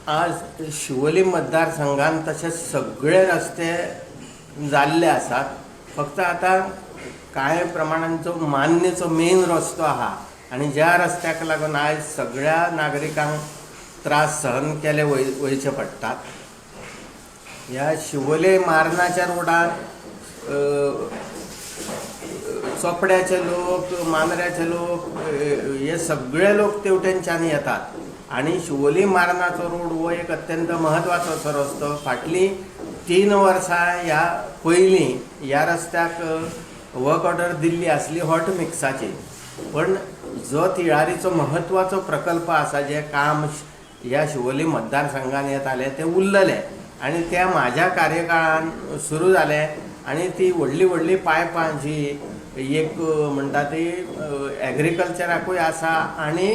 आज शिवोली मतदारसंघात तशे सगळे रस्ते जाल्ले आसात. फक्त आतां कांय प्रमाणान जो मान्नेचो मेन रस्तो आहा आनी ज्या रस्त्याक लागून आयज सगळ्या नागरिकांक त्रास सहन केले वयचे पडटात. ह्या शिवोले मार्नाच्या रोडार चोपड्याचे लोक, मांद्र्याचे लोक, हे सगळे लोक तेवटेनच्यान येतात आनी शिवोली मार्नाचो रोड हो एक अत्यंत म्हत्वाचो असो रस्तो. फाटलीं 3 वर्सां ह्या पयलीं ह्या रस्त्याक वर्क ऑर्डर दिल्ली आसली हॉट मिक्साची, पण जो तिळारीचो म्हत्वाचो प्रकल्प आसा, जें काम ह्या शिवोली मतदारसंघान येतालें तें उरलेलें आनी त्या म्हाज्या कार्यकाळान सुरू जालें. आनी ती व्हडली व्हडली पायपां जी एक म्हणटा ती एग्रीकल्चराकूय आसा आनी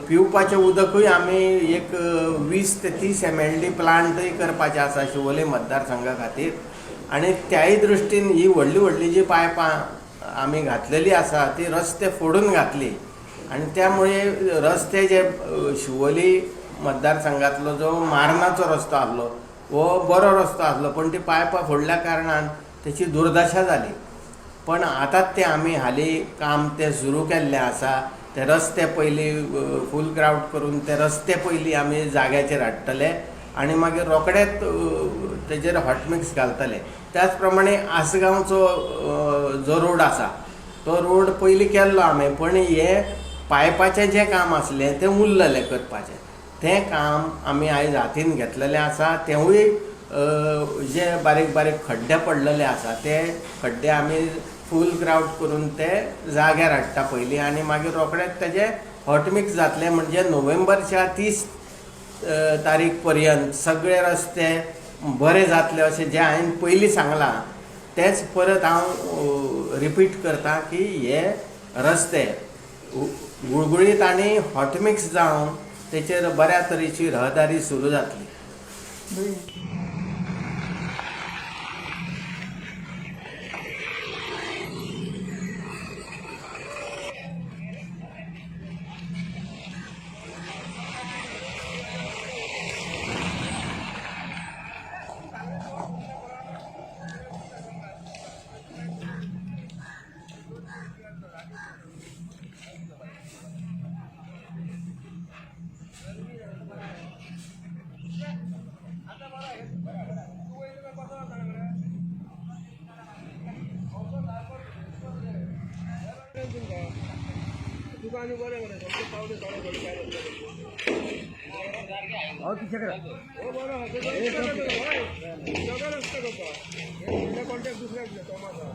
पिवपाचें उदकूय आमी एक 20 ते 30 MLD प्लांटूय करपाचें आसा शिवोले मतदारसंघा खातीर. आनी त्याय दृश्टीन ही व्हडली व्हडली जी पायपां आमी घातलेली आसा ती रस्ते फोडून घातली आनी त्यामुळे रस्ते जे शिवोली मतदारसंघातलो जो मार्नाचो रस्तो आसलो हो बरो रस्तो आसलो, पण ती पायपां फोडल्या कारणान तेची दुर्दशा जाली. पण आतां तें आमी हालीं काम तें सुरू केल्लें आसा. ते रस्ते पयलीं फूल ग्रावट करून ते रस्ते पयलीं आमी जाग्याचेर हाडटले आनी मागीर रोखडेच तेजेर हॉटमिक्स घालतले. त्याच प्रमाणे आसगांवचो जो रोड आसा तो रोड पयलीं केल्लो आमी, पण हे पायपाचें जें काम आसलें तें उरलेलें करपाचें, तें काम आमी आयज हातीन घेतलेलें आसा. तेवूय जे बारीक बारीक खड्डे पडलेले आसा ते खड्डे आमी फूल ग्रावट करून ते जाग्यार हाडटा पयलीं आनी मागीर रोखडेच तेजें हॉटमिक्स जातलें. म्हणजे नोव्हेंबरच्या 30 तारीख पर्यंत सगळे रस्ते बरे जातले अशें जें हांवें पयलीं सांगलां तेंच परत हांव रिपीट करता की हे रस्ते गुळगुळीत आनी हॉटमिक्स जावन तेचेर बऱ्या तरेची रहदारी सुरू जातली. दुकान बरें मरे, सामकें पावले थोडे थोडे काय हो बरो आहा, सगळें रस्ते करता. हे व्हडले कॉन्ट्रॅक्ट दुसऱ्याक दिता, तोमासा.